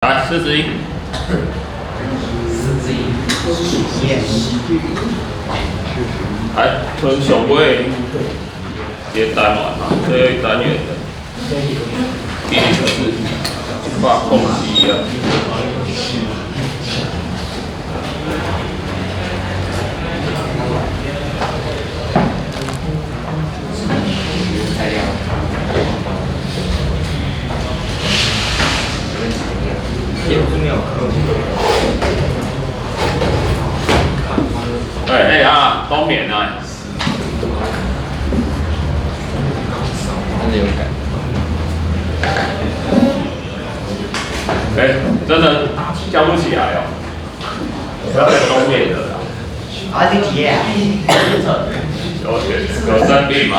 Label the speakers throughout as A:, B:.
A: 來，41。
B: 41页。
A: 來，剩上尾一個單元哈，最後一單元的104，107啊。
B: 材料。
A: 哎哎啊，冬眠啊。
B: 流感。
A: 哎，真的叫不起來哦，要被冬眠了啦。
B: 啊，你幾頁啊？
A: 有生病嗎？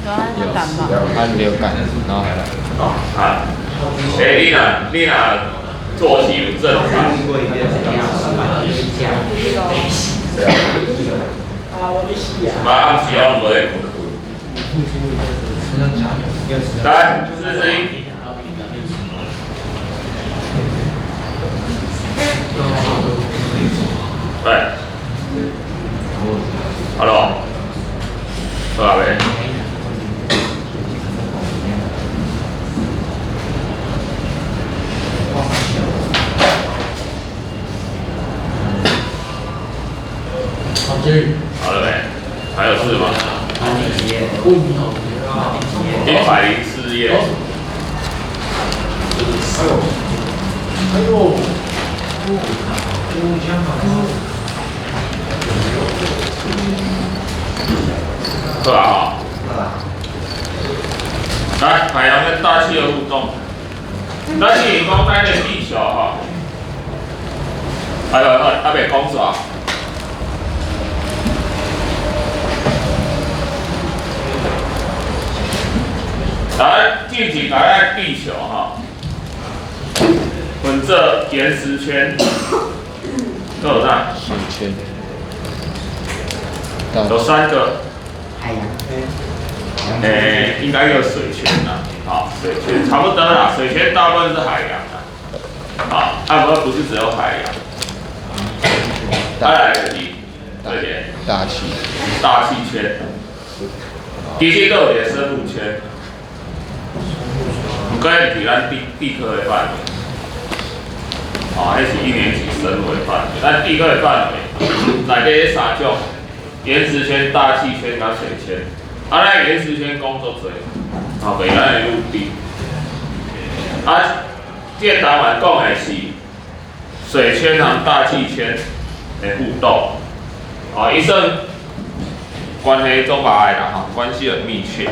B: 有，他流感，然後還來。
A: 哦，啊，哎，你若作息有正常。嘛，暗時攏無咧睏。來，41。來，好了，好啊未？好了沒？還有事嗎？104頁。
C: 哎呦，
A: 好啊，來，海洋跟大氣的互動。咱是講咱的地球吼，哎好，還袂講煞。來，具體來咱地球吼，分做岩石圈，閣有啥？
B: 水圈。
A: 有三個。
B: 海洋。
A: 欸，應該叫水圈啦，好，水圈差不多啦，水圈大部分是海洋啦，好，啊不是只有海洋，再來就是這些
B: 大氣，
A: 大氣圈，其實閣有一個生物圈，毋過彼毋是咱地科的範圍，哦，彼是一年級生物的範圍，咱地科的範圍內底彼三種，岩石圈、大氣圈佮水圈。啊，咱岩石圈講足濟，吼，就是咱的陸地。啊，這個單元講的是水圈和大氣圈的互動，哦，伊算關係足密的啦，吼，關係很密切。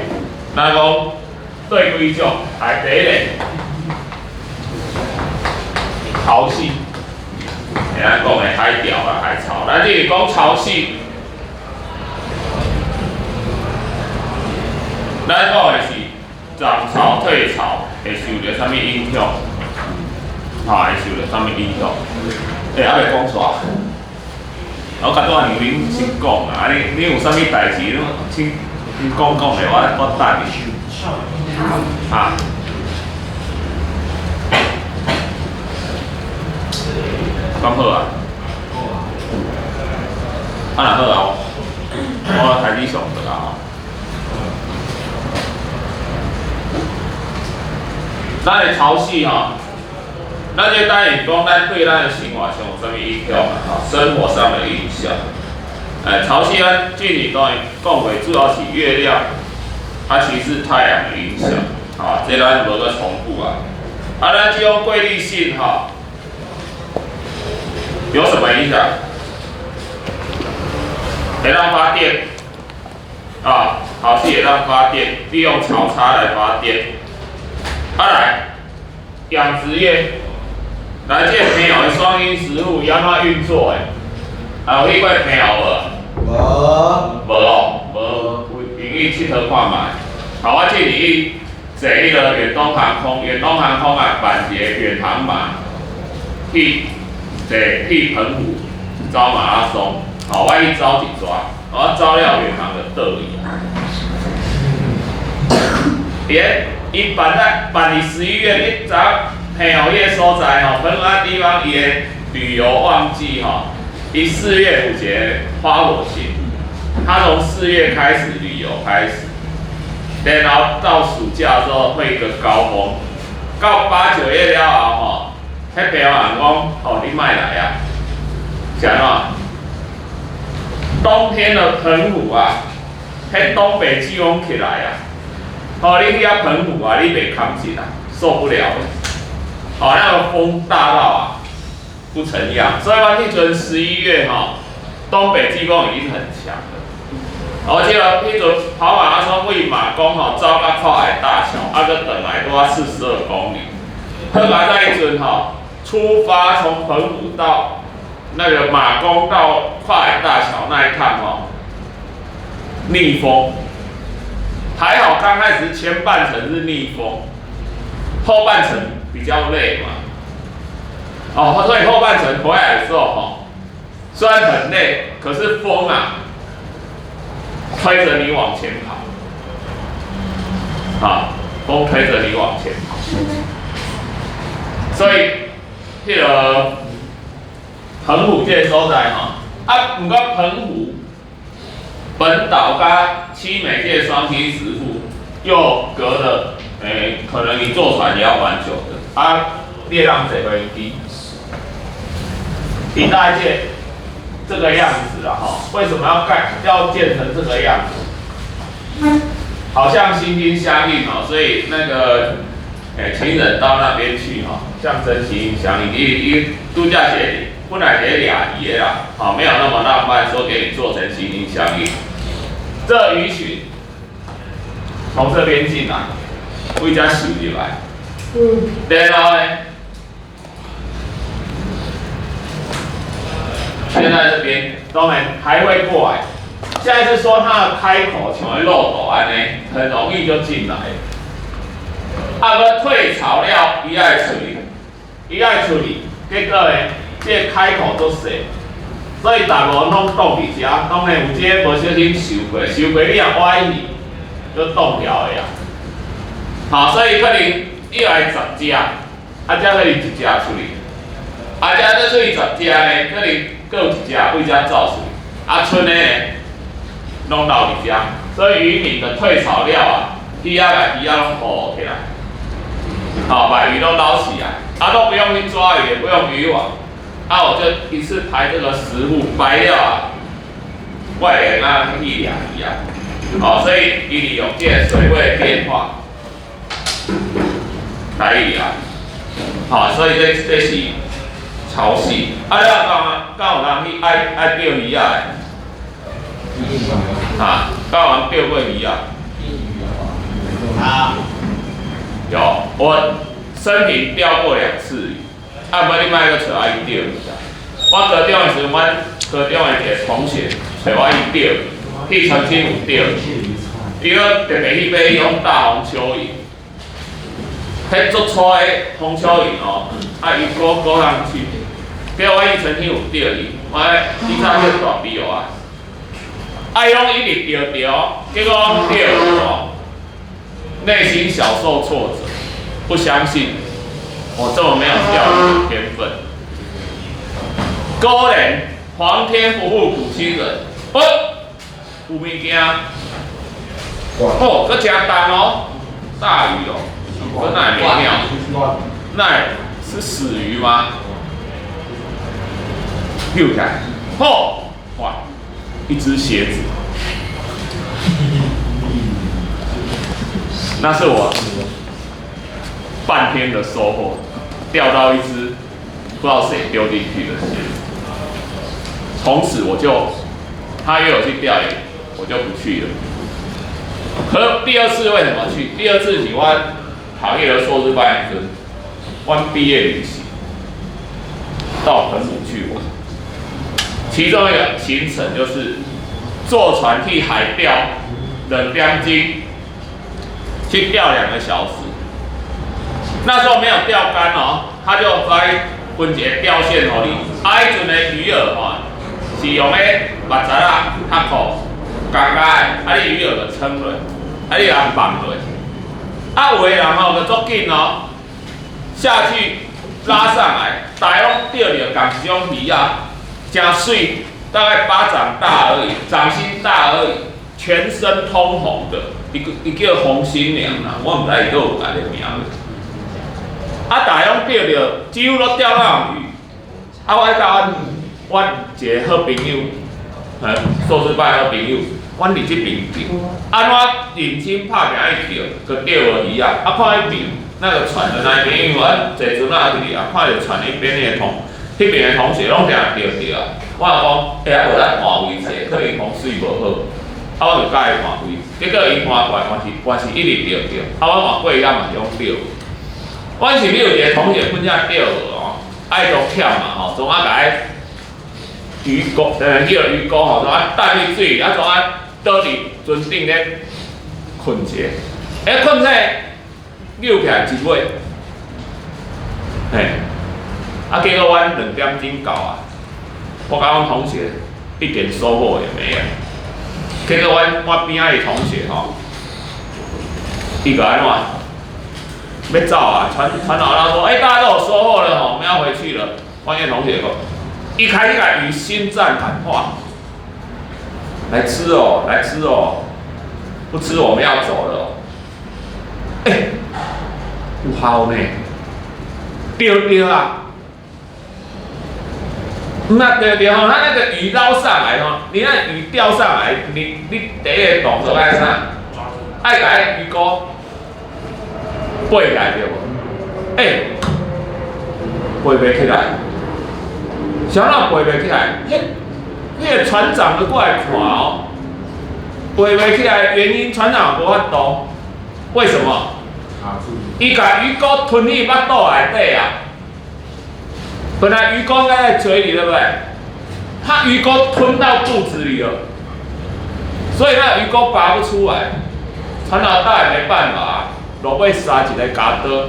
A: 咱講對幾種，來第一個潮汐，咱講的海潮啊，海潮，咱這是講潮汐。咱講的是漲潮退潮會受著啥物影響？哈，會受著啥物影響？欸，還袂講煞。我較拄仔讓恁先講啊，你有啥物代誌，你先講講咧，我等你。哈。講好啊。啊，若好啊，我開始上課啊吼。咱的潮汐吼，咱這等於講，咱對咱的生活上有啥物影響啊？吼，生活上的影響。哎，潮汐咱之前當然講過，主要是月亮，啊，其實太陽的影響，啊，這咱無閣重複啊。啊，咱這種規律性吼，有什麼影響？會當發電，啊，潮汐會當發電，利用潮差來發電。啊來，養殖業，來這個朋友的雙陰食物要按怎運作的？啊，有去過朋友無？
C: 無。
A: 無哦，無，有閒去𨑨迌看覓。好，我建議去坐彼個遠東航空，遠東航空啊辦一個遠航馬，去坐去澎湖走馬拉松。好，我去走一逝，我走了遠航就倒去啊。伊咧，伊辦咧辦佇11月，你知影嘿哦，彼个所在吼，澎湖仔地方伊的旅遊旺季吼，伊四月有一個花火節，它從四月開始旅遊開始，然後到暑假之後會一個高峰，到八九月了後吼，彼邊人講，吼，你莫來啊，是按怎？冬天的澎湖啊，彼東北季風起來啊，吼，你去遐澎湖啊，你袂堪得啊，受不了。哦，那個風大到啊，不成樣。所以阮彼陣11月吼，東北季風已經很強了。而且彼陣跑馬拉松為馬公吼走到跨海大橋，啊，閣轉來拄仔42公里。好佳哉彼陣吼，出發從澎湖到那個馬公到跨海大橋那一趟吼，逆風，還好剛開始前半程是逆風，後半程比較累嘛。哦，所以後半程回來的時候吼，雖然很累，可是風啊推着你往前跑，啊，風推着你往前跑，所以彼個澎湖這個所在吼，啊，毋過澎湖本島佮七美這個雙溪石滬又隔了，可能你坐船也要蠻久的。啊，你會當坐飛機，你大概這個樣子了哈。為什麼要蓋要建成這個樣子？好像心心相印哦，所以那個情人到那邊去哈，象徵心心相印。伊伊度假節本來是掠魚的啦，好，沒有那麼浪漫，說給你做成心心相印。這魚群從這邊進來，為遮游入來，然後呢，現在這邊當然還會過來。現在是說它的開口像漏斗按呢，很容易就進來。啊，閣退潮了，伊愛出去，伊愛出去，結果呢，這個開口足細，所以逐個攏擋佇遮，當然有這個無小心受過，受過你若歪去，就凍掉的啊。好，所以可能伊來十隻，啊，才可能一隻出去，啊，這再出去十隻呢，可能閣有一隻為遮走出去，啊，賰的呢，攏留佇遮，所以漁民的退潮了啊，魚仔來魚仔攏抱起來，好，把魚都撈起來，啊，都不用去抓魚，也不用漁網，啊，我就一次排這個食物排了啊，我會當去掠魚啊，好，所以伊利用這個水位變化來掠，好，所以這是潮汐。啊，你講敢有人去愛愛釣魚仔的？啊，敢有人釣過魚仔？
B: 啊，
A: 有，我生平釣過兩次魚，啊，無你莫閣揣我去釣魚啊。我高中的時陣，阮高中的一個同學揣我去釣，去澄清湖釣，伊閣特別去買彼種大紅蚯蚓，彼足粗的紅蚯蚓哦，啊，伊閣閣通去，結果我去澄清湖釣魚，我以早叫大比哦啊，啊，伊攏一直釣釣，結果攏釣無哦，內心小受挫折，不相信我這麼沒有釣魚的天分。果然，皇天不負苦心人，哦，有物件，哦，閣誠重哦，大魚哦，這哪會沒妙？那是死魚嗎？丟起來，嚯，哇，一隻鞋子，那是我半天的收穫，釣到一隻不知道誰丟進去的鞋子。從此我就，他約我去釣魚，我就不去了。可是第二次為什麼去？第二次是我讀彼個碩士班的時陣，阮畢業旅行到澎湖去玩，其中一個行程就是坐船去海釣，2點鐘去釣2個小時。那時候沒有釣竿哦，他就來分一個釣線予你。啊，彼陣的魚餌吼，是用彼襪仔仔、塔褲、加加的，啊，你魚餌就撐落，啊，你共放落。啊，有的人吼就足緊哦，下去拉上來，大家攏釣著仝一種魚仔，誠媠，大概巴掌大而已，掌心大而已，全身通紅的，伊叫紅新娘啦，我毋知伊閣有別个名。啊，大家攏釣著，幾乎攏釣那種魚。啊，我佮阮一个好朋友，碩士班的好朋友，阮佇這爿釣，按怎認真拍拚去釣，閣釣無魚仔，啊，看彼邊那個船的那邊，因為阮坐船仔去啊，看著船彼邊的同，彼邊的同學攏定釣著啊。我就講，欸，啊無咱換位坐，可能風水無好，啊，我就佮伊換位，結果伊換過來，嘛是一直釣著，啊，我換過伊嘛是攏釣。阮是有一個同學本正釣無哦，愛都徼嘛吼，總愛共伊魚鈎，彼個魚鈎吼，總愛帶去水，啊，總愛倒佇船頂咧睏者，欸，睏醒扭起來一尾，嘿，啊，結果阮2點鐘到啊，我佮阮同學一點收穫也沒有。結果阮我邊仔的同學吼，伊個按怎？欲走啊！船老大說：“欸，大家都有收穫了吼，我們要回去了。”阮個同學講，一開始共魚心戰喊話，來吃哦，來吃哦，不吃我們要走了。欸，有效呢，對對啊，那對對吼，他那個魚撈上來吼，你那魚釣上來，你第一個動作愛啥？愛共魚鈎背起來對無？欸，背袂起來，啥人背袂起來？彼個船長就過來看哦，背袂起來原因船長無法度，為什麼？伊共魚鈎吞去腹肚內底啊！本來魚鈎應該在嘴裡，對不對？他魚鈎吞到肚子裡了，所以那魚鈎拔不出來。船老大也沒辦法，落尾殺一个鉸刀，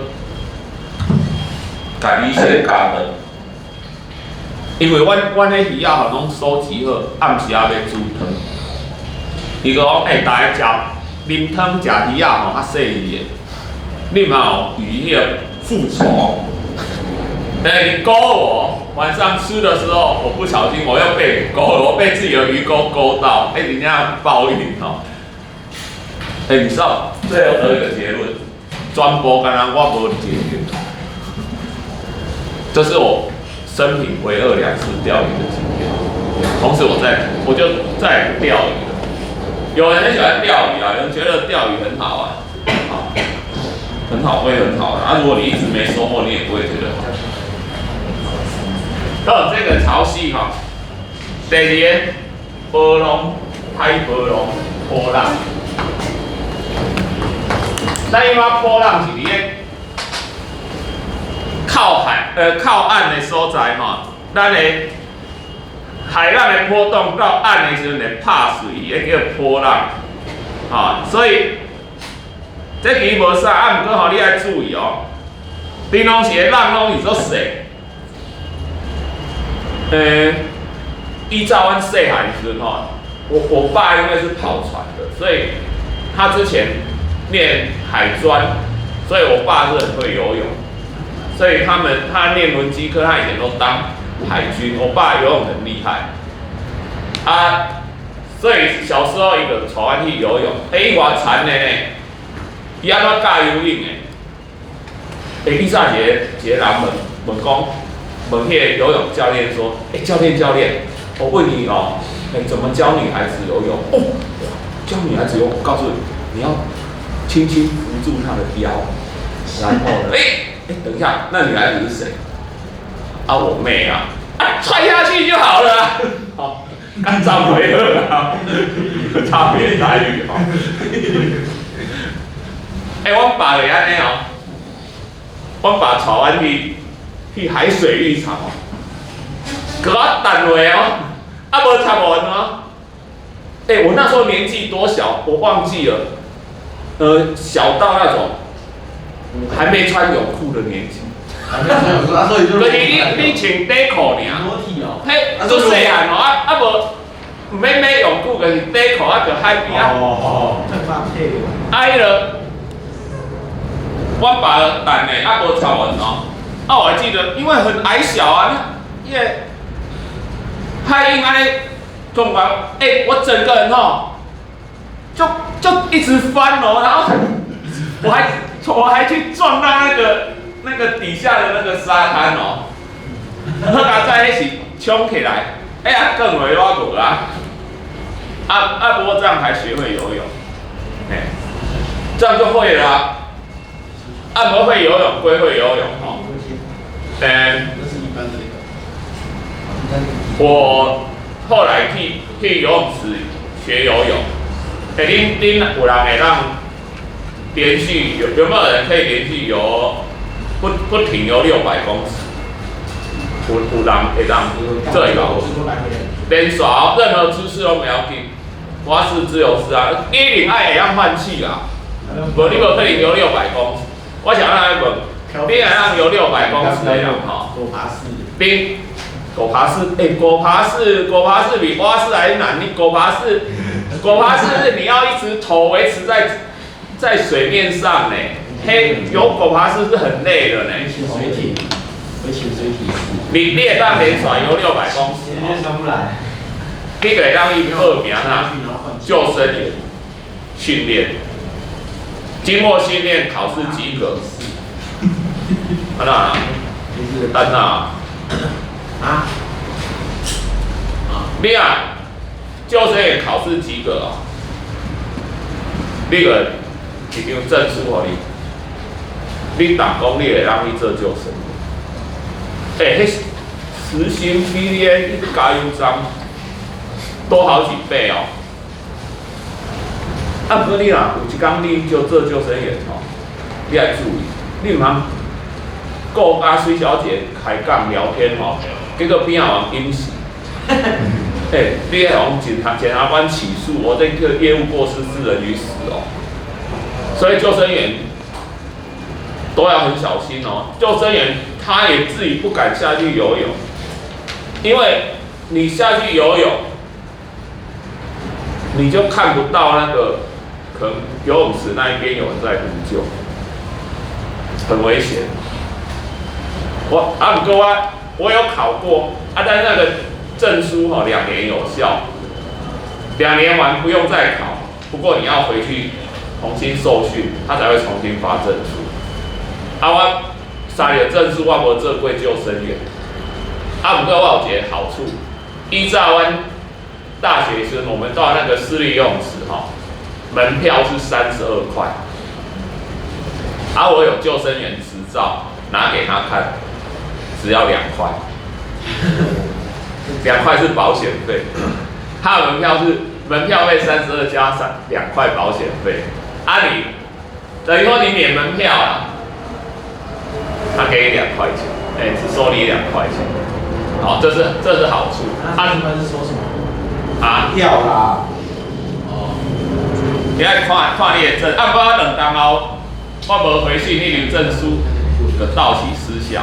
A: 共魚線鉸斷。因為阮彼魚仔吼攏收集好，暗時仔欲煮湯。伊講，欸，大家食啉湯食魚仔吼較細膩的，你嘛有與彼個復仇。欸，你勾我，晚上吃的時候，我不小心我又被你勾了，我被自己的魚鈎勾到，欸，人家報應哦。欸，你知道最後得一個結論，全部敢若我無解決。這是我生平唯二兩次釣魚的經驗。從此我就再也不釣魚了。有人很喜歡釣魚啊，有人覺得釣魚很好啊，啊，很好會很好啊。如果你一直沒收穫，你也不會覺得好。到這個潮汐哈，第二個波浪、海波浪、波浪。咱一般波浪是佇咧靠海靠岸的所在吼，咱的海浪的波動到岸的時陣會拍碎，彼叫波浪，吼，所以這其實無啥，啊，毋過吼你愛注意哦，平常時的浪攏是足細，依照阮細漢時陣吼，我爸因為是跑船的，所以他之前念海專，所以我爸是很會游泳，所以他念輪機科，他以前都當海軍。我爸游泳很厲害，啊，所以小時候伊就帶阮去游泳，欸，伊偌殘的呢，伊按怎教游泳的？欸，以早一個人問講，問彼個游泳教練說，欸，教練教練，我問你哦，欸，怎麼教女孩子游泳？哦，教女孩子游泳，我告訴你，你要輕輕扶住她的腰，然後呢？欸欸，等一下，那女孩子是誰？啊，我妹啊！啊，踹下去就好了。好，敢走袂好啊，差別待遇吼。欸，阮爸就是按呢哦，阮爸帶阮去海水浴場哦，閣我擲落哦，啊無插完哦。欸，我那時候年紀多小，我忘記了。小到那種還沒穿泳褲的年紀。
C: 還沒穿泳褲，啊，所以就
A: 就是你穿底褲爾。
C: 裸體哦。
A: 彼足細漢吼，啊啊無，毋免買泳褲，就是底褲啊，就海邊啊。
C: 哦哦。正搭配。
A: 啊，彼個，阮爸等呢，啊無插阮哦。啊，我還記得，因為很矮小啊，因為海鷹按呢衝過來，欸，我整個人哦，就一直翻哦，然後我還去撞到那個底下的那個沙灘哦，好佳哉彼是衝起來，哎呀，更為我無啊，啊啊，不過這樣才學會游泳，哎，這樣就會了啊，啊，無會游泳歸會游泳哦，欸，我後來去游泳池學游泳，欸，恁有人會當連續有沒有人可以連續游不停游600公尺？有人會當做會到無？連續任何姿勢攏袂要緊，蛙式、自由式啊，一定愛會曉換氣啦，無你無可能游六百公尺。我想來問，你會當游六百公尺的人吼？
C: 狗爬式。
A: 你狗爬式，欸，狗爬式，狗爬式比蛙式還難。你狗爬式，狗爬式是你要一直頭維持在水面上呢。嘿，游狗爬式是很累的呢。
C: 潛水艇，會潛水艇。
A: 你會當連續游六百公尺，
C: 上不來。
A: 你會當去報名啊？救生員訓練，經過訓練考試及格。啊那，等啊。
C: 啊？
A: 你啊，救生員考試及格哦，你個一張證書予你，你逐講你會當去做救生員。欸，彼時薪比你咧加油站多好幾倍哦。啊，毋過你若有一工你就做救生員吼，你愛注意，你毋通顧佮水小姐開講聊天吼，結果邊仔予人淹死。欸，你會予檢察官起訴，我這個業務過失致人於死哦。所以救生員都要很小心哦。救生員他也自己不敢下去游泳，因為你下去游泳，你就看不到那個可能游泳池那一邊有人在呼救，很危險。我啊，毋過我有考過啊，但是那個證書吼2年有效，2年完不用再考，不過你要回去重新受訓，他才會重新發證書。啊，我三個證書我無做過救生員，啊，毋過我有一個好處，以早阮大學時，我們到那個私立游泳池吼，門票是32塊，啊，我有救生員執照，拿給他看，只要兩塊，兩塊是保險費，他的門票是門票費三十二加三兩塊保險費，啊你等於說你免門票啦，他給你兩塊錢，欸，只收你兩塊錢，好，這是好處。
C: 他是收什麼？
A: 啊？
C: 票啦。哦。
A: 你愛看看你的證，啊，不過2冬後，我無回信，彼張證書就到期失效。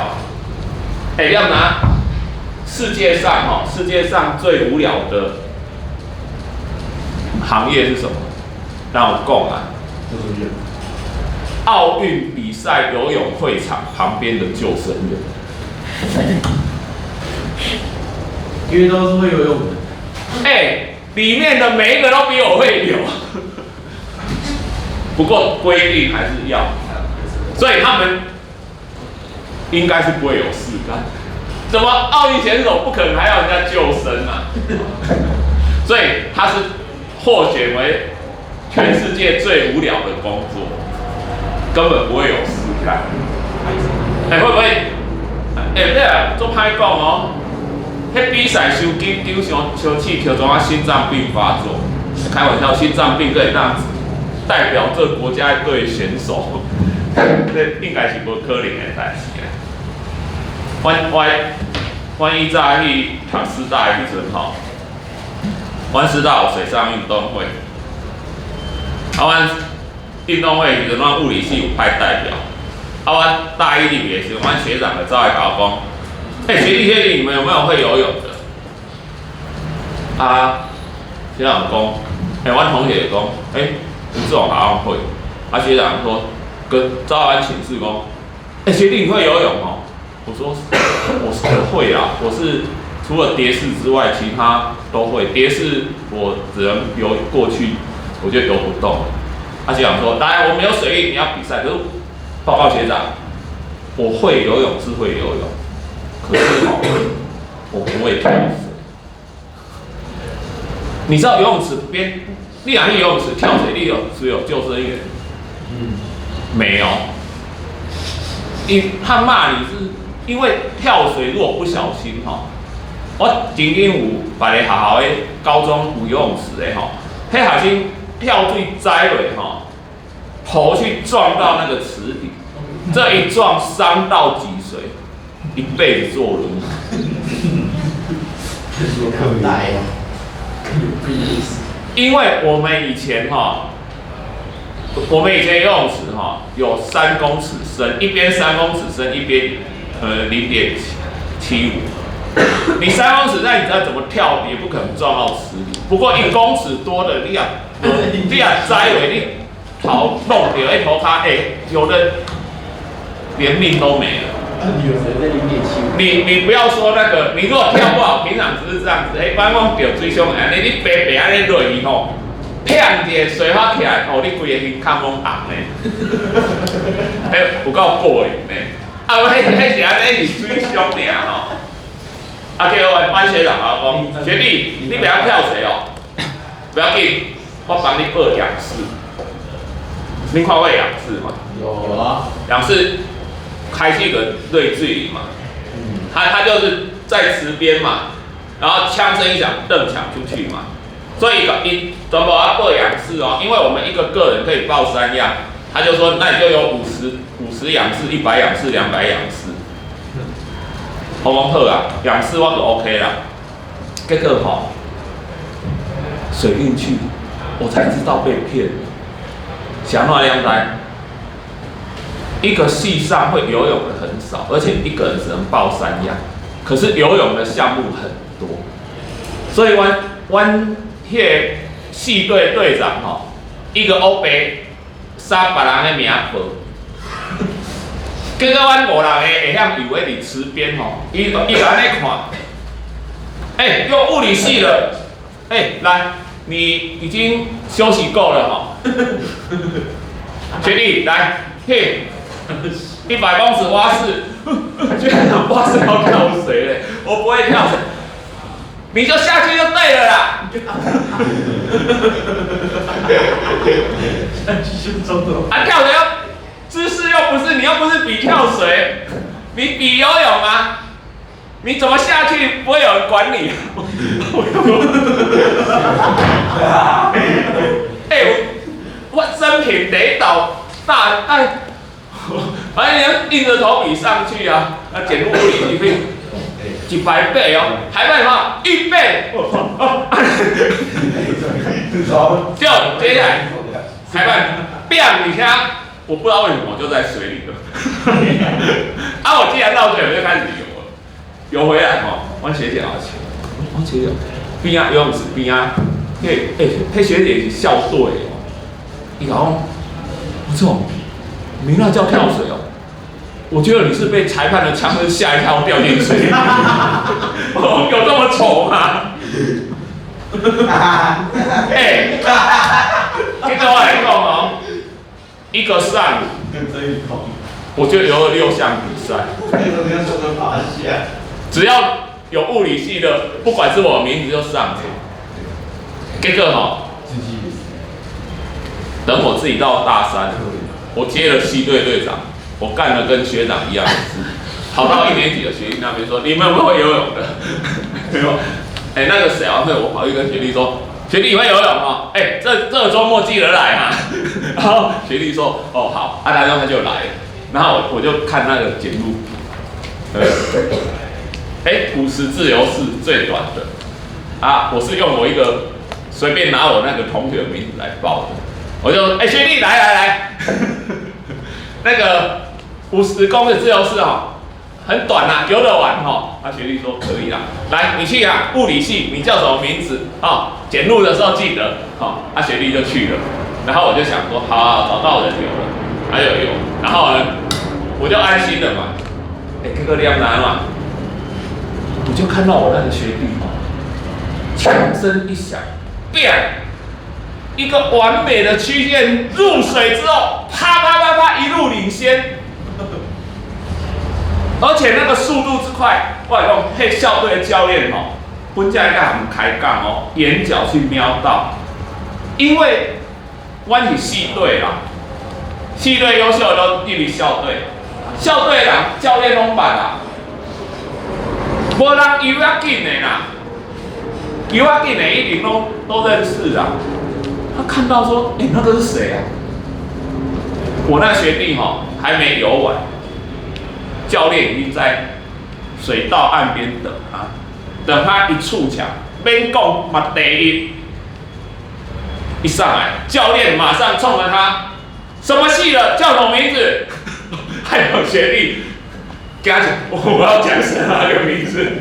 A: 欸，你要拿世界上吼，世界上最無聊的行業是什麼？讓我講啊。奧運比賽游泳會場旁邊的救生員。
C: 因為都是會游泳的。
A: 欸，裡面的每一個都比我會游。不過規定還是要，所以他們應該是不會有事幹。怎麼奧運選手不可能還要人家救生啊？所以他是獲選為全世界最無聊的工作，根本不會有事幹。欸，會不會？欸，你啊，足歹講哦。彼比賽傷緊張、傷傷刺激，怎啊心臟病發作？開玩笑，心臟病可以讓代表這個國家隊選手，這應該是無可能的代誌啦。阮以早去讀師大的時陣吼，阮師大有水上運動會，啊，阮運動會時陣，阮物理系有派代表，啊，阮大一入去的時陣，阮學長就走來共我講，欸，學弟學弟，你們有沒有會游泳的？啊，學長講，欸，阮同學講，欸，吳志宏好像會，啊，學長說，跟走阮寝室講，欸，學弟你會游泳哦？我說我是會啊，我是除了蝶式之外，其他都會。蝶式我只能游過去，我就游不動。他學長說，來，我沒有水域，你要比賽。可是報告學長，我會游泳是會游泳，可是哦，我不會跳水。你知道游泳池邊，你若去游泳池跳水，你有只有救生員？
C: 嗯，
A: 沒有。他罵你是因為跳水，如果不小心吼，我曾經有別个學校的高中有游泳池的吼，彼學生跳水栽落吼，頭去撞到那個池底，這一撞傷到脊髓，一輩子坐輪椅。
C: 大哦，有意思。
A: 因為我們以前哈，我們以前游泳池哈有三公尺深，一邊三公尺深，一邊0.75。你三公尺，那你知道怎麼跳，也不可能撞到池裡。不過1公尺多的，你若栽落，你頭弄到那頭卡，欸，有的連命都沒了。
C: 有誰在0.75？
A: 你不要說那個，你如果跳不好，平常只是這樣子，欸，反正講著水傷，按呢你白白按呢落去吼，砰一個水花起來，哦，你規个胸腔攏紅的，欸，有夠過癮的。啊，我彼彼是按呢是水傷爾吼。啊，結果阮班學長啊講，學弟，你袂曉跳水哦，不要緊，我幫你報仰式。你看過仰式嗎？
C: 有啊。
A: 仰式開始個對距離嘛，他就是在池邊嘛，然後槍聲一響，凳搶出去嘛，所以一全部要報仰式哦，因為我們一個個人可以報三樣，他就說那你就有五十仰式、100仰式、200仰式。我講好啊，仰式我就 OK 啦。結果吼，水進去，我才知道被騙了。是按怎樣知？一個系上會游泳的很少，而且一個人只能報三樣。可是游泳的項目很多，所以阮彼個系隊隊長吼，一個烏白殺別人的名報，結果阮五六個會曉游的佇池邊吼，伊伊就按呢看，欸，有物理系的，欸，來，你已經休息夠了吼，學弟來，嘿。100公尺蛙式，學長蛙式要跳水嘞，我不會跳水，你就下去就對了啦。
C: 下去就中了。
A: 啊，跳水要姿勢又不是，你又不是比跳水，你比游泳嗎？你怎麼下去不會有人管你？欸，我生平第一道大哎。反正你要硬着頭皮上去啊！啊，減入物理系100倍哦，還辦法預備。就接下來裁判變你聽，我不知道為什麼我就在水裡了。啊，我既然到水，我就開始游了，游回來吼，阮學姐好笑，阮學姐邊仔游泳池邊仔，彼欸，彼學姐是校隊哦，伊講，吳總。你那叫跳水哦？我覺得你是被裁判的槍聲嚇一跳掉進水。有這麼醜嗎？欸，結果我來講哦，一個上午，我就游了6項比賽。只要有物理系的，不管是我名字就上場。結果吼，等我自己到大三。我接了系隊隊長，我幹了跟學長一樣的事，跑到一年級的學弟那邊說：“你們有沒有會游泳的？”沒有。欸，那個誰啊？我跑去跟學弟說：“學弟你會游泳嗎？欸，這個週末記得來啊。”然後學弟說：“哦好。”啊，然後他就來了。然後我就看那個節目，欸，50自由式最短的啊，我是用我一個隨便拿我那個同學的名字來報的。我就說，欸，學弟來來來，那個50公尺自由式哦，很短呐，游得完吼。啊，學弟說可以啦，來你去啊，物理系，你叫什麼名字？哦，檢錄的時候記得。哦，啊，學弟就去了。然後我就想說，好，好，找到人游了。還有游，然後呢，我就安心了嘛。哎，哥哥亮來嘛，我就看到我那個學弟哦，槍聲一響，變一個完美的曲線入水之後，啪啪啪啪一路領先，而且那個速度之快，我來講，彼校隊的教練哦，本來應該含開講哦，眼角去瞄到，因為阮是系隊啦，系隊優秀的都入去校隊，校隊人教練攏捌啦，無人游較緊的啦，游較緊的一定攏都認識啦。他看到說，欸，那個是誰啊？我那學弟吼還沒游完，教練已經在水道岸邊等他，等他一觸戕，免講嘛第一，一上來，教練馬上衝着他，什麼系的？叫什麼名字？還有學弟，跟他講，我要講什麼個名字？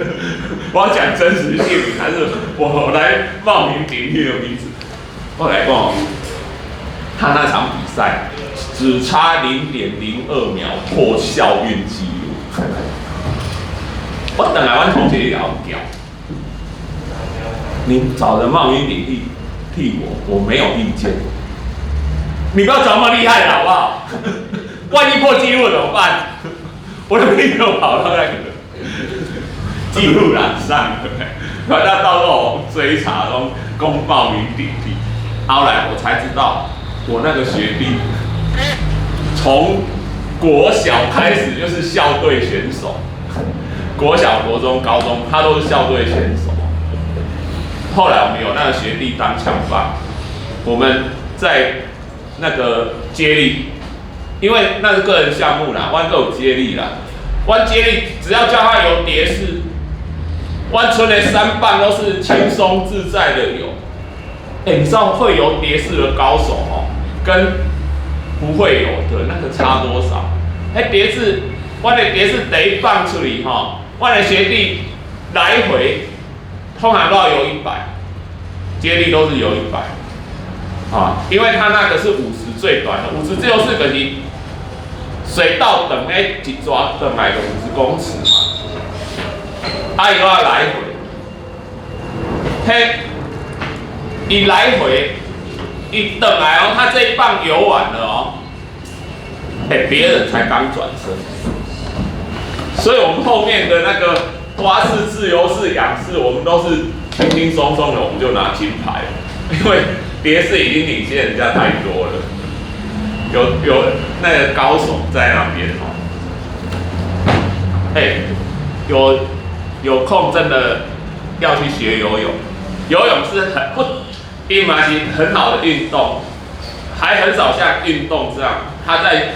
A: 我要講真實姓名，還是我來冒名頂替的名字？後來講，他那場比賽只差0.02秒破校運紀錄。我等來阮同學也要叫，你找人冒名頂替替我，我沒有意見。你不要找那麼厲害的好不好？萬一破紀錄怎麼辦？我的朋友跑到那個紀錄欄上，那到時候追查攏講冒名頂替。後來我才知道，我那個學弟從國小開始就是校隊選手，國小、國中、高中他都是校隊選手。後來我們有那個學弟當槍棒，我們在那個接力，因為那是個人項目啦，阮閣有接力啦，阮接力只要叫他游蝶式，阮賰的三棒都是輕鬆自在的游。欸，你知道會游蝶式的高手哦，跟不會游的那個差多少？欸，蝶式，阮的蝶式第一棒出去吼，阮的學弟來回通常都要游100，接力都是游一百，啊，因為他那個是五十最短的，50自由式可是水道等咧一抓轉來個50公尺嘛，啊，伊閣要來回，嘿，伊來回，伊轉來哦，他這一棒游完了哦，欸，別人才剛轉身，所以我們後面的那個蛙式、自由式、仰式，我們都是輕輕鬆鬆的，我們就拿金牌，因為蝶式已經領先人家太多了，有那個高手在那邊哦。欸，有空真的要去學游泳，游泳是很不，伊嘛是很好的運動，還很少像運動這樣，他在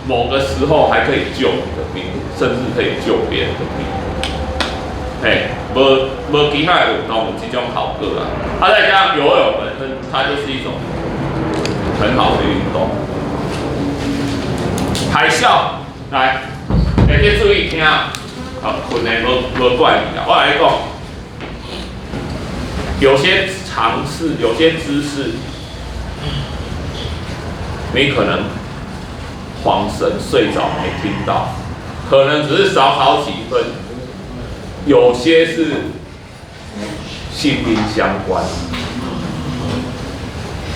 A: 某個時候還可以救你的命，甚至可以救別人的命。嘿，無無其他的運動有這種效果啦。啊，再加上游泳本身，它就是一種很好的運動。海嘯，來，欸，你注意聽，好，睏的無無怪你啦。我來講，有些常識，有些知識，你可能恍神睡着沒聽到，可能只是少考幾分，有些是性命相關，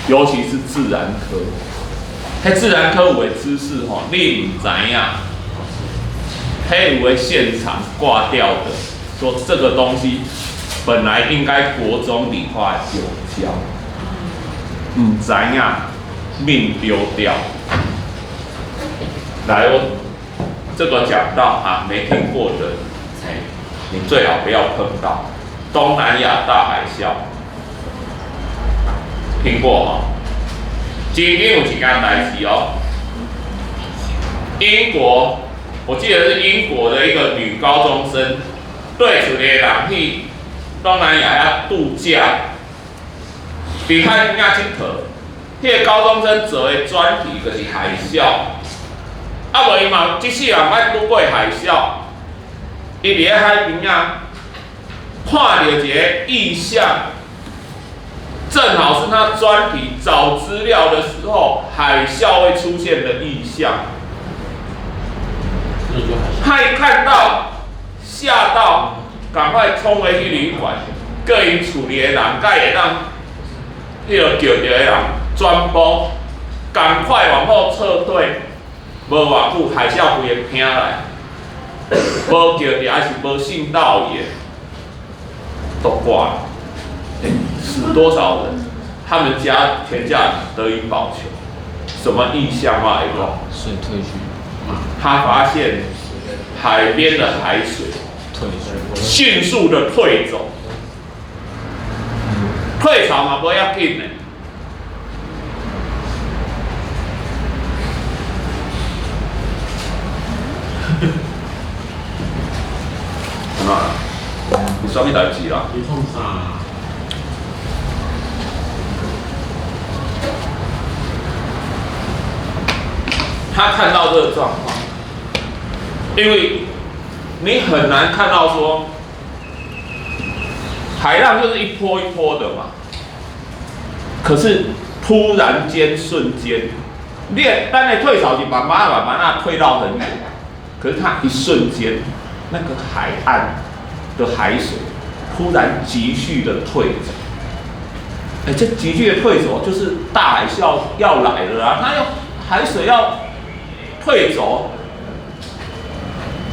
A: 尤其是自然科。彼自然科有的知識吼，你毋知影，彼有的現場掛掉的，說這個東西本來應該國中理化有教，毋知影命丟掉。來，我這個講到啊，沒聽過的，哎，你最好不要碰到。東南亞大海嘯，聽過嗎？曾經有一件代誌哦，英國，我記得是英國的一個女高中生，對一個人去東南亞遐度假，佇海邊仔𨑨迌，彼個高中生做的專題就是海嘯，啊無伊嘛這世人捌拄過海嘯，伊佇咧海邊仔看著一個異象，正好是他專題找資料的時候，海嘯會出現的異象。他一看到，嚇到，趕快衝回去旅館，叫𪜶厝裡的人，佮會當，彼个叫著的人轉播，趕快往後撤退。無偌久，海嘯規个拚來，無叫著，還是無信到伊的，都掛了。欸，死多少人？他們家全家得以保全。什麼異象啊？會講？
B: 水退去。
A: 他發現海邊的海水
B: 退去，
A: 迅速的退走，退潮嘛無要緊的。怎麼？有啥物代誌啦？
C: 你創啥？
A: 他看到這個狀況，因為你很難看到說海浪就是一波一波的嘛，可是突然間瞬間，你咱的退潮是慢慢慢慢啊退到很遠，可是它一瞬間，那個海岸的海水突然急劇的退走，哎，這急劇的退走就是大海嘯要來了啊！它要海水要退走，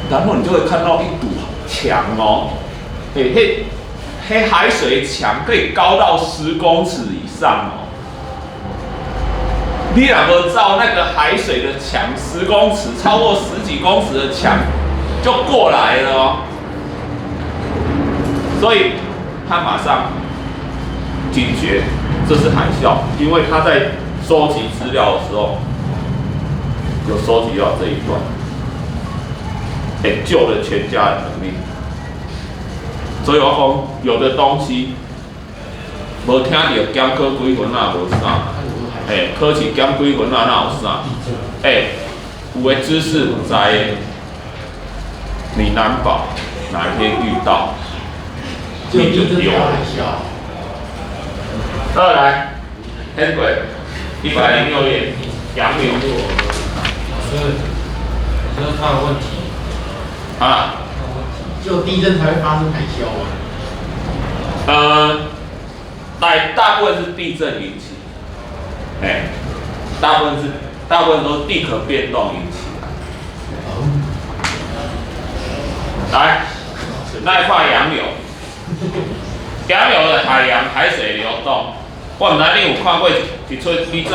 A: 然後你就會看到一堵牆哦，欸，彼海水牆可以高到10公尺以上哦。你若無照那個海水的牆，十公尺，超過十幾公尺的牆就過來了哦。所以他馬上警覺這是海嘯，因為他在收集資料的時候有收集到這一段，欸，救了全家人的命。所以我講，有的東西無聽著減考幾分啊，無啥。欸，考試減幾分啊，哪有啥？欸，有的知識毋知的，你難保哪一天遇到，你就丟了。二來，黑鬼，106頁，洋流。
B: 老師，老師，他有問題。
A: 啊？
C: 只有地震才會發生海嘯嗎？
A: 大部分是地震引起。欸，大部分都是地殼變動引起的。來，那一塊洋流，洋流的海洋海水流動。我毋知你有看過一齣比賽，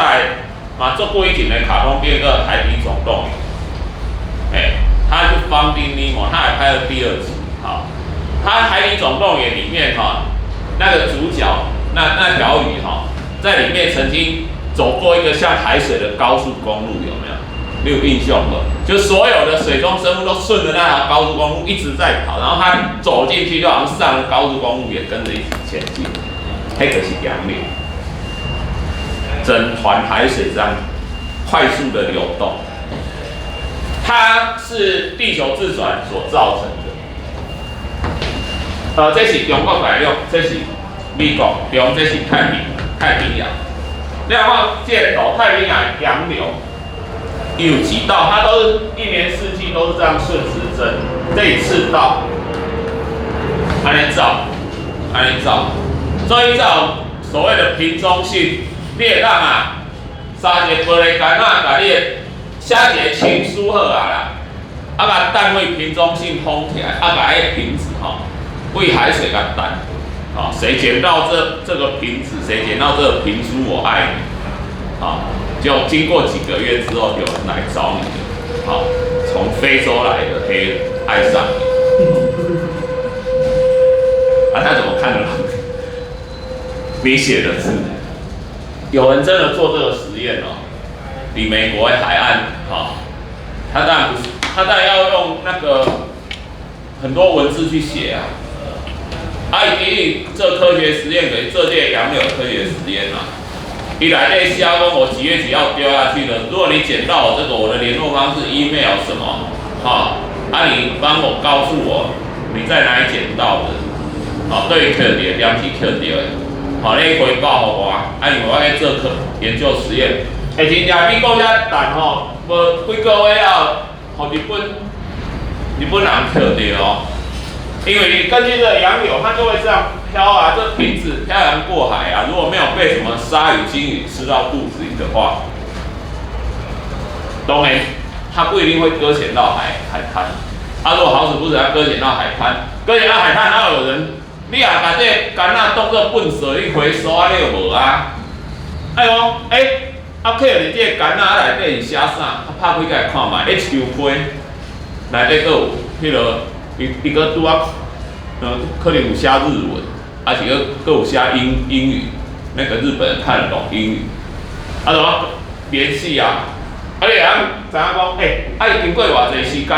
A: 嘛做過以前的卡通片叫《海底總動員》。欸，他是 Finding Nemo，他還拍了第二集。好，他《海底總動員》裡面哈，那個主角那條魚哈，在裡面曾經走過一個像海水的高速公路，有沒有？你有印象無？就所有的水中生物都順著那條高速公路一直在跑，然後他走進去就好像上了高速公路，也跟着一起前進。彼就是洋流，整團海水這樣快速的流動，它是地球自轉所造成的。這是中國大陸，這是美國，中這是太平洋。你看這個圖，太平洋洋流有幾道，它都是一年四季都是這樣順時針。這一次到，按呢走，按呢走，所以才有所謂的瓶中信，你會當啊，三一個玻璃罐仔，共你的寫一個情書好啊啦，啊，共單位瓶中信封起來，啊，共彼個瓶子吼，為海水共彈。啊，誰撿到這個瓶子，誰撿到這個瓶書，我愛你。啊，就經過幾個月之後，有人來找你了。好，從非洲來的黑人愛上你。啊，他怎麼看得懂你寫的字？有人真的做這個實驗哦，佇美國的海岸，哈，他當然不是，他當然要用那個很多文字去寫啊。啊，伊做科學實驗，就是做這個洋流科學實驗啊。伊內底寫講我幾月幾號丟下去的，如果你撿到我這個，我的聯絡方式 email 什麼，哈，啊你幫我告訴我你在哪裡撿到的，好，對，撿著，兩次撿著的，吼，你回報予我，啊，因為我咧做科研究實驗，欸，真正美國遮蛋吼，無幾個月後，予日本人抾著哦。因為根據這個洋流，它就會這樣飄啊，這瓶子漂洋過海啊。如果沒有被什麼鯊魚、鯨魚吃到肚子裡的話，當然它不一定會擱淺到海灘。啊，如果好死不死它擱淺到海灘，擱淺到海灘，哪有人？你也共這個桿仔當做糞埽去回收啊？你就無啊？哎講，欸，啊，擱佇這個桿仔內底是寫啥？啊，拍開來看覓，彼樹皮內底閣有彼個，伊閣拄仔，可能有寫日文，還是閣有寫英語，那個日本人看得懂英語，啊，就我聯繫啊，啊，你會曉知影講，欸，啊，伊經過偌濟時間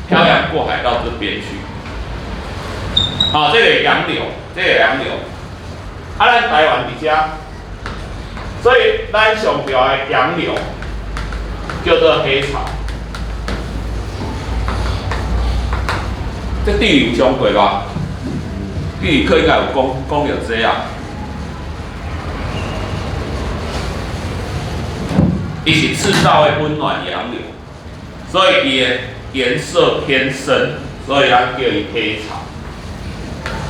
A: 漂洋過海到這邊去。好，這個洋流，這個洋流，啊，咱台灣佇遮，所以咱上重要的洋流叫做黑潮。這地理有上過吧？地理課應該有講著這啊。伊是赤道的溫暖洋流，所以伊的顏色偏深，所以咱叫伊黑潮。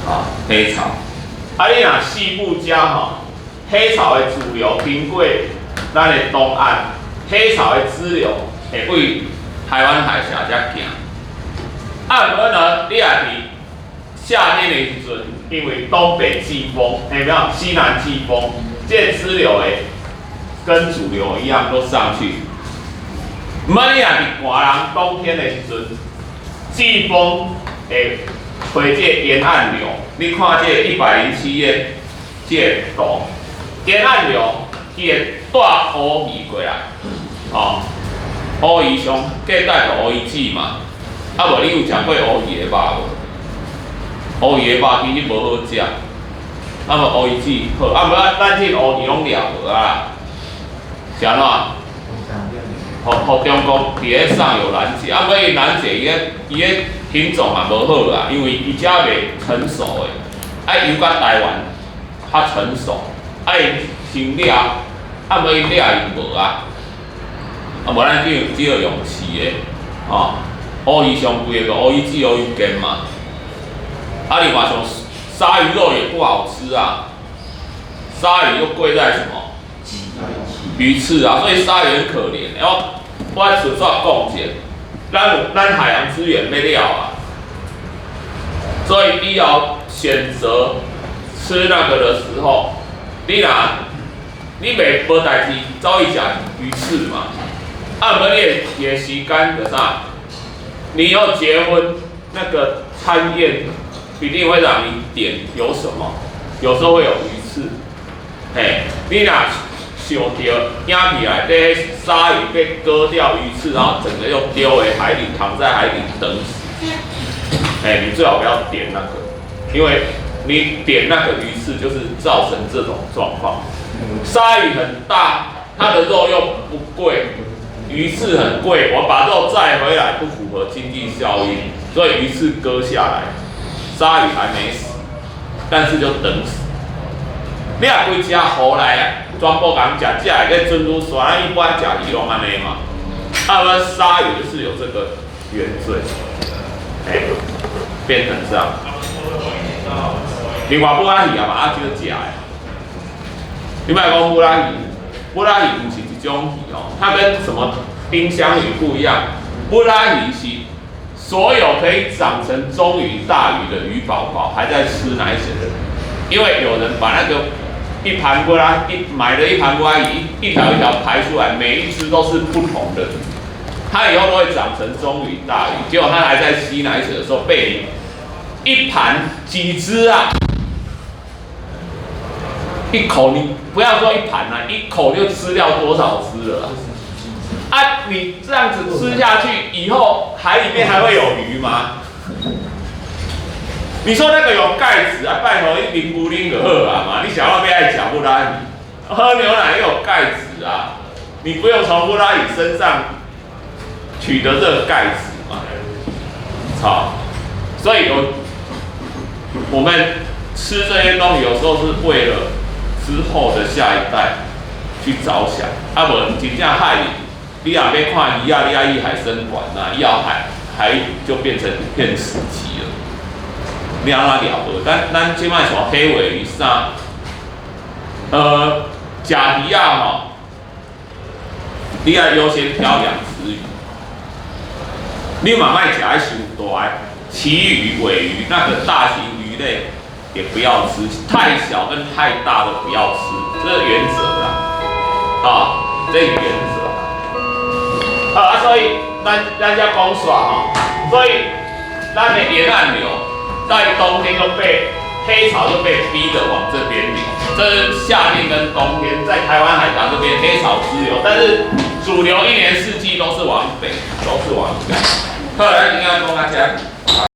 A: 啊，黑潮。啊，你若西部遮吼，黑潮的主流經過咱的東岸，黑潮的支流會對台灣海峽遮行。啊，毋過呢，你若佇夏天的時陣，因為東北季風，欸，沒有西南季風，這個支流會跟主流一樣都上去。毋過你若佇寒人冬天的時陣，季風會吹這個沿岸流，你看這個107頁這個圖，沿岸流伊會帶烏魚過來，哦，烏魚上過帶就烏魚子嘛，啊無你有食過烏魚的肉無？烏魚的肉其實無好食，啊無烏魚子好，啊無咱這烏魚攏掠無啊，是按怎？予中國佇咧上游攔截，啊，無伊攔截伊個品種嘛無好啊，因為伊遮袂成熟的，啊游到台灣較成熟，啊伊先掠，啊無伊掠伊無啊，啊無咱只有用飼的，吼，烏魚上貴的就烏魚子、烏魚羹嘛，啊另外像鯊魚肉也不好吃啊，鯊魚又貴在什麼？魚刺啊，所以鯊魚很可憐。然後我順煞講者，咱海洋資源欲了啊，所以你要選擇吃那個的時候，你若你袂無代誌走去食魚刺嘛，啊，毋過你的時間就啥？你要結婚那個餐宴一定會讓你點有什麼？有時候會有魚刺，嘿，你若想著影片內底鯊魚被割掉魚刺，然後整個又丟回海裡，躺在海裡等死。哎，你最好不要點那個，因為你點那個魚刺就是造成這種狀況。鯊魚很大，它的肉又不貴，魚刺很貴，我把肉載回來不符合經濟效益，所以魚刺割下來，鯊魚還沒死，但是就等死。你若規隻魚來啊，全部共食，食會個珍珠沙，咱一般食魚攏按呢嘛。啊，阮鯊魚就是有這個原罪，欸，變成這樣。另外，布拉魚也嘛較少食的。你莫講布拉魚，布拉魚毋是一種魚哦，它跟什麼丁香魚不一樣。布拉魚是所有可以長成中魚、大魚的魚寶寶還在吃奶水的，因為有人把那個一盤布拉一買了一盤布拉魚，一條一條排出來，每一隻都是不同的魚，它以後都會長成中魚、大魚。結果它還在吸奶水的時候，被你一盤幾隻啊？一口你不要說一盤啦，一口就吃掉多少隻了啊？你這樣子吃下去以後，海裡面還會有魚嗎？你說那個有鈣質啊，拜託你啉牛奶就好啊嘛。你想要欲愛食布拉魚，喝牛奶又有鈣質啊，你不用從布拉魚身上取得這個鈣質嘛。好，所以我們吃這些東西有時候是為了之後的下一代去着想。啊，無真正海裡，你若欲看魚仔，你愛去海生館啊，以後海海就變成一片死寂了。你按怎掠無？咱咱這擺像黑鮪魚啥？食魚仔吼，你愛優先挑養殖魚，你嘛莫食彼傷大的，旗魚、鮪魚那個大型魚類也不要吃，太小跟太大的不要吃，這是原則啦。啊，這是原則。啊，所以咱咱遮講煞吼，所以咱的沿岸流在冬天都被黑潮就被逼得往這邊流，這是夏天跟冬天在台灣海峽這邊黑潮支流，但是主流一年四季都是往北，都是往北。好，咱今仔講到這。